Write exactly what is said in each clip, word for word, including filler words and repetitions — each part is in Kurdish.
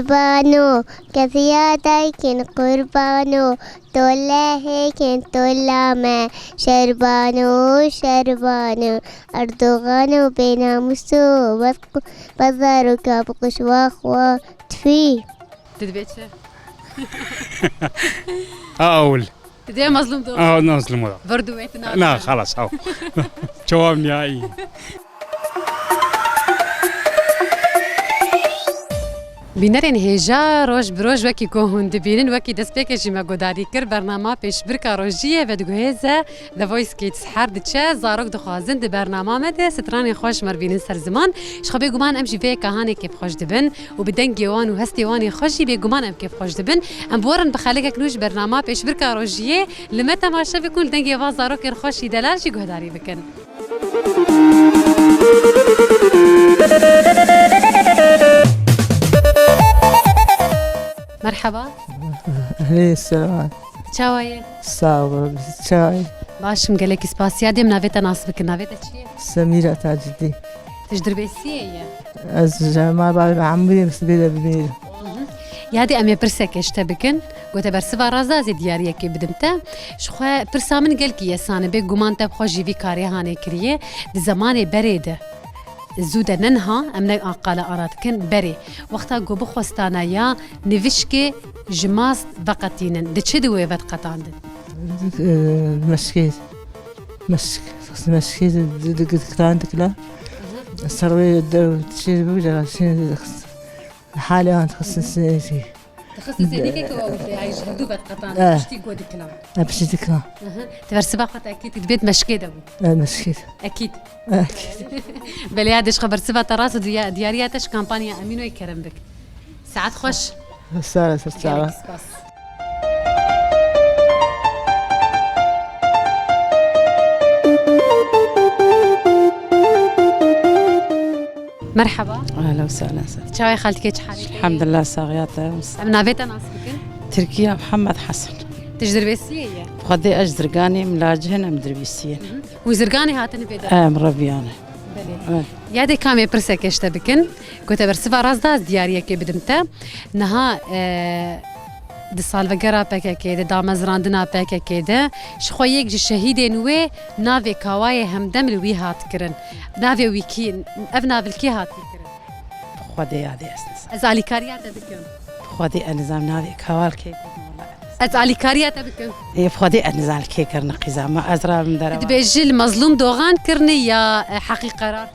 Bano, kefiya daykin qurbano, to lehêkin to la me, şerbano, şerbano, Erdogano bênamûso, wek, wek zaroka bi quşwa xwe tfî. Didibê çi? Awil. Didê Mazlûm Dogan. Ah, Mazlûm Dogan. Vir du wê tu Na, xelas, ew. Cewab nihayî. Bînerên hêja roj bi roj wekî ku hûn dibînin, wekî destpêkê jî me guhdarî kir, bernama pêşbirka rojî ye, vediguhêze The Voice Kids her diçe, zarok dixwazin di bernama me de stranên xweş me re bînin ser ziman. Ji xwe bêguman em jî vê yeka hanê kêfxweş dibin û bi dengê wan û hestê wan ê xweş jî bêguman em kêfxweş dibin. Em bi we re bi xelekek nû ji bernama pêşbirka rojiyê li me temaşe bikin, li dengê van zarokên xweş î delal jî guhdarî bikin. Merhaba. Ehlê selam. Çawa ye? Sağ ol, çawa ye? Baş im, gelekî spas. Ya dê em navê te nas bikin. Navê te çi ye? Semîra Tacîdîn. Tu ji Dirbêsiyê ye? Ez ji Hemal Bavê Mahmûdê, Sibê de bimêrim. Ya dê em ê pirsekê ji te bikin. Gote bersiva rast da ez ê diyariyekê bidim te. Ji xwe pirsa min gelkî yesan e, bê guman te bi xwe jî vî karê hanê kiriye. Di zemanê berê de, zû de ne niha, em ne qala ana dikin, berê. Wexta ku bixwestana ya nivişkê ji mast veqetînin, di çi di wê vediqetandin? Meşkê. Meşk. Meşkê di, di, di, diklan dikla. Ser wê de çê bû, de çê dixist. Halê wan dixistin sinêkî. Dixistin sinêkê ku ew tê, ay ji hevdû vediqetandin, Eh. Piştî ku diklan. E, piştî diklan. Aha. Ti bersiva xwe te ekîd dibêt meşkê de bû. E, meşkê. Ekîd. Ekîd. Belê ya dişxe bersiva te rast û diya-, diyariya te ji kampanya Emînoyê kerem bik. Saet xweş. Sağ ol, sağ ol. Gelek spas. Merhaba. Ehlen we sehlen. Çawa ye xaltikê, çi halê te ye? Elhamdulillah, saxiya te. Em navê te nas bikin? Tirkiye Muhammed Hasan. Tu ji Dirbêsiyê ye? Xwedê ez ji Zirganê, min lacihên em Dirbêsiyê ne. Hûn Zirganê hatin vê de? Em reviyane. Belê. Evet. Ya dê kamê pirsekê ji te bikin. Gote bersiva rast da ez diyariyekê bidim te. Niha, e, di salvegera P K K de, damezrandina P K K de, ji xwe yek ji şehîdên wê navê Kawayê Hemdem li wî hat kirin. Navê wî kî, ev nav li kê hatiye kirin? Xwedê yadê ez nizam. Ez alîkariya te bikim. Xwedê ez nizam navê Kawal kê. Ez alîkariya te bikim. Ê, Xwedê ez nizam li kê kirine qîza. Ma ez rabim derewa. Dibêjî li Mezlûm Dogan kirine ya, e, Heqî Qerar?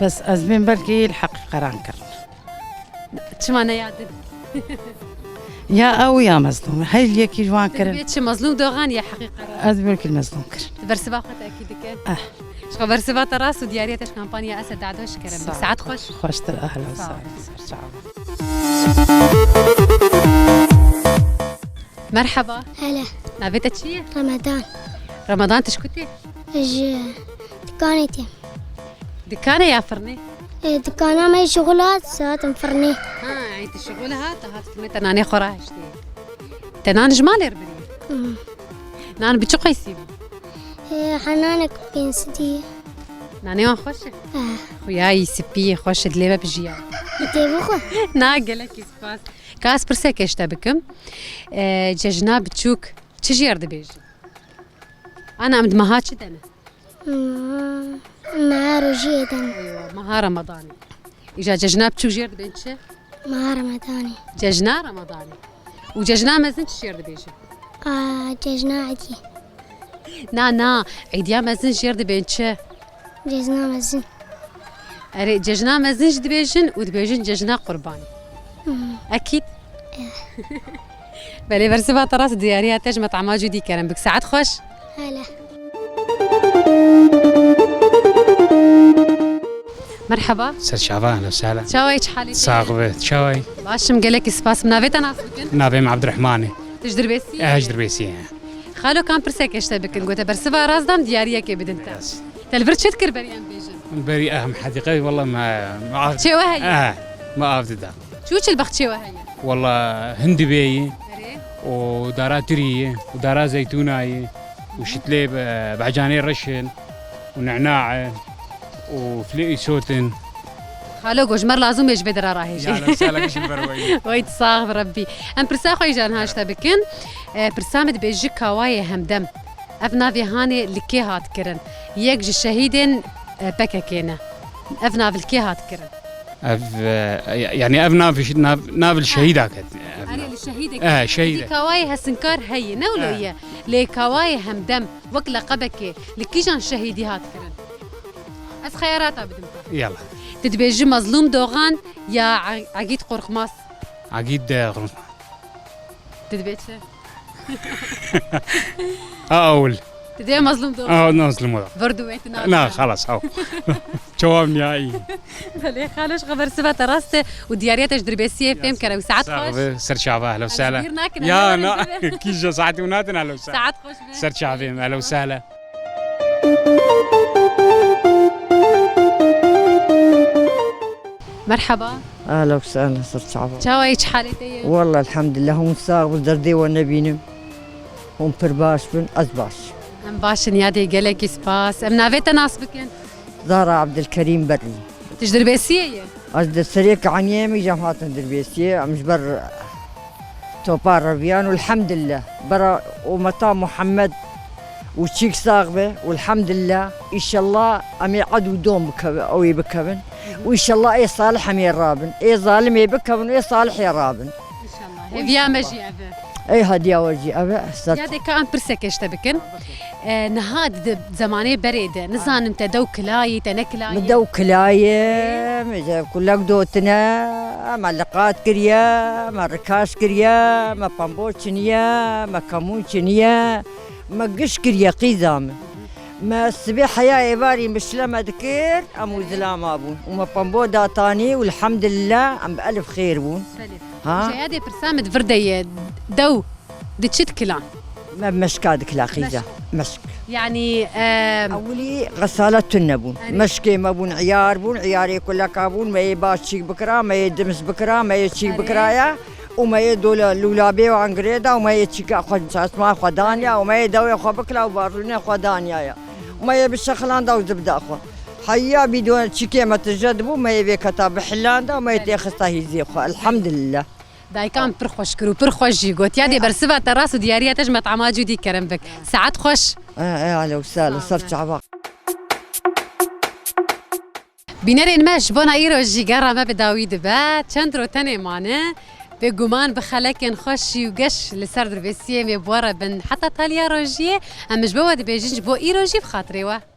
Bes ez bên belkî li Heqî Qeran kirine. Çima ne ya din? Ya ew ya Mezlûm. Her yekî ji wan kirin. Dibê çi Mezlûm Dogan ya Heqî Qerar? Ez belkî li Mezlûm kirin. Tu bersiva xwe tekî dike? Eh. Ji xwe bersiva te rast û diyariya te ji kampanya Esed Dado ji kerem. Sağ ol. Saet xweş. Xweştir, ehlen, sağ ol. Sağ ol. Merhaba. Hele. Navê te çi ye? Ramadan. Ramadan, tu ji ku tê? Ji dikanê tê. Dikanê ya firnê? E, dikana me şixul hat, saetim firnê. Ha, ey tu şixul hat, hat firnê te nanê xwe rahiştê. Te nan ji malê re birî? Hmm. Nan bi çi qeysî bû? E, henanek pênc sidî. Nanê wan xweş e? Eh. Xuyayî spî, xweş e, dilê me bijiya. Tê bixwe. Na, gelekî spas. Ka ez pirseke ji te bikim. E, cejna biçûk çi jêr dibêjin? Ana em di meha çi de ne? Meha, meha rojiyê de ne. Eywa, meha Ramadanê. Îja cejna biçûk jêr dibên çi? Meha Ramadanê. Cejna Ramadanê. Û cejna mezin çi jêr dibêjin? A, cejna Edî. Na, na, Îdiya mezin jêr dibên çi? Cejna mezin. Erê, cejna mezin jî dibêjin û dibêjin cejna Qurbanê. Hmm. Ekîd? Eh. Belê, bersiva te rast, diyariya te ji me tama cûdî kerem bik. Saet xweş. Hele. Merhaba. Ser çava, ehlen sehlen. Çawa yî, çi halê te? Sax be, çawa yî? Baş im, gelekî spas. Navê te nas bikin? Navê min Abdurrahman e. Tu ji Dirbêsiyê yî? Eh, ji Dirbêsiyê, he. Xalo, kam pirseke ji te bikin, gote bersiva rast dam, diyariyekê bidin te. Yes. Te li vir çi dikir berî em bêjin? Berî, eh, em hedîqe, wela me, me av. Çê we heye? Eh, me av dida. Çû çil baxçê we heye? Wela hindibê ye. Erê. Û dara turî ye, û dara zeytûna ye, û şitlê be-, becanê reş in, û ne'na e, û filê îsot in. Halo go, ji me re lazim e ji vê dera rahêjê. Ya, lewsela kişim ber weyî. Wey tu sax bi Rebbî. Em pirsa xwe îcar niha ji te bikin. E, pirsa min dibê ji Kawayê Hemdem. Ev navê hanê li kê hat kirin? Yek ji şehîdên, e, P K K ne. Ev nav li kê hat kirin? Ev, e, ya-, yanî ev nav, nav, nav li şehîda ket. Ev Erê nav. Li şehîdek. E, şehîdek. Kawayê Hesinkar heye, ne wilo ye? Lê Kawayê Hemdem wek leqebekê li kîjan şehîdî hat kirin? Ez xeyarata bidim te. Yala. Tu dibêjî Mezlûm Dogan ya E-, Egîd Qorxmaz? Egîd, e, Qorxmaz. Tu dibê çi? A, ewil. Tu dibê Mezlûm Dogan. A, Mezlûm Dogan. Vir du wê tu Na, xelas, ew. Cewab nihayî. Belê, xalo ji xwe bersiva te rast e û diyariya te ji Dirbêsiyê fêm kere û saet xweş. Sax be, ser çava, ehla û sehla. Bîr nakin, ya, na, kîja saetî û natin, ehla û sehla. Saet xweş be. Ser çavê me, ehla û sehla. Merhaba. Ehla û sehla, ser çava. Çawa yî, çi halê te ye? Wallah, elhamdülillah, hûn sax bin, derdê we nebînim. Hûn pir baş bin, ez baş. Em baş in, yadê gelekî spas. Em navê te nas bikin? Zara Abdülkerim Berlî. Tu ji Dirbêsiyê yî? Ez di serê Kaniyê me, cem hatin Dirbêsiyê. Em ji ber topa reviyan û elhamdülillah. Bera umeta Muhammed û çîk sax be û elhamdülillah. Înşallah em ê ed û dom bikeve-, ew ê bikevin. Û înşallah ê salih em ê rabin. Ê zalim ê bikevin û ê salih ê rabin. Înşallah. Hêviya me jî ev e. Ey hediya we jî ev e. Ser Ya dê ka em pirsekê ji te bikin. E, niha di zemanê berê de, nizanim te dew kilayî, te nekilayî? Mi dew kilayê, mi ji kulek dotine, me liqat kiriye, me rikaş kiriye, me pembo çiniye, me kemûn çiniye, me giş kiriye qîza min. Me sibê heya êvarî mişle me dikir, em û zilama bûn. Û me pembo datanî û elhamdülillah em bi elif xêr bûn. Belê. Ha? Jaya dê pirsa min di vir de ye. Dew di çi dikilan? Me meşka dikila qîza. Meşk. Meşk. Yanî, e, Ewilî xesala tune bûn. Erê. Meşkê me bûn, îyar bûn, îyarê kuleka bûn, me yê baş çîk bikira, me yê dims bikira, me yê çîk Erê. bikiraya û me yê dola lûlabê wan girêda û me yê çîka xwe çasma xwe danya û me yê dewê xwe bikila û barûnê xwe danyaya. Û me yê bişexilanda û zibda xwe. Heya bîdon çîkê me tije dibû, me yê vê keta bihilanda û me yê têxista hîzê xwe. Elhamdülillah. Dayika min pir xweş kir û pir xweş jî got. Ya dê bersiva te rast û diyariya te ji met'ama Cûdî kerem bik. Saet xweş. E, e, ehla û sehla, ser çava. Bînerên me, ji bona îro jî gera me bi dawî dibe. Çend ro tenê mane. Bêguman bi xelekên xweşî û geş li ser Dirbêsiyê em ê bi we re bin heta taliya rojiyê. Em ji bo we dibêjin, ji bo îro jî bi xatirê we.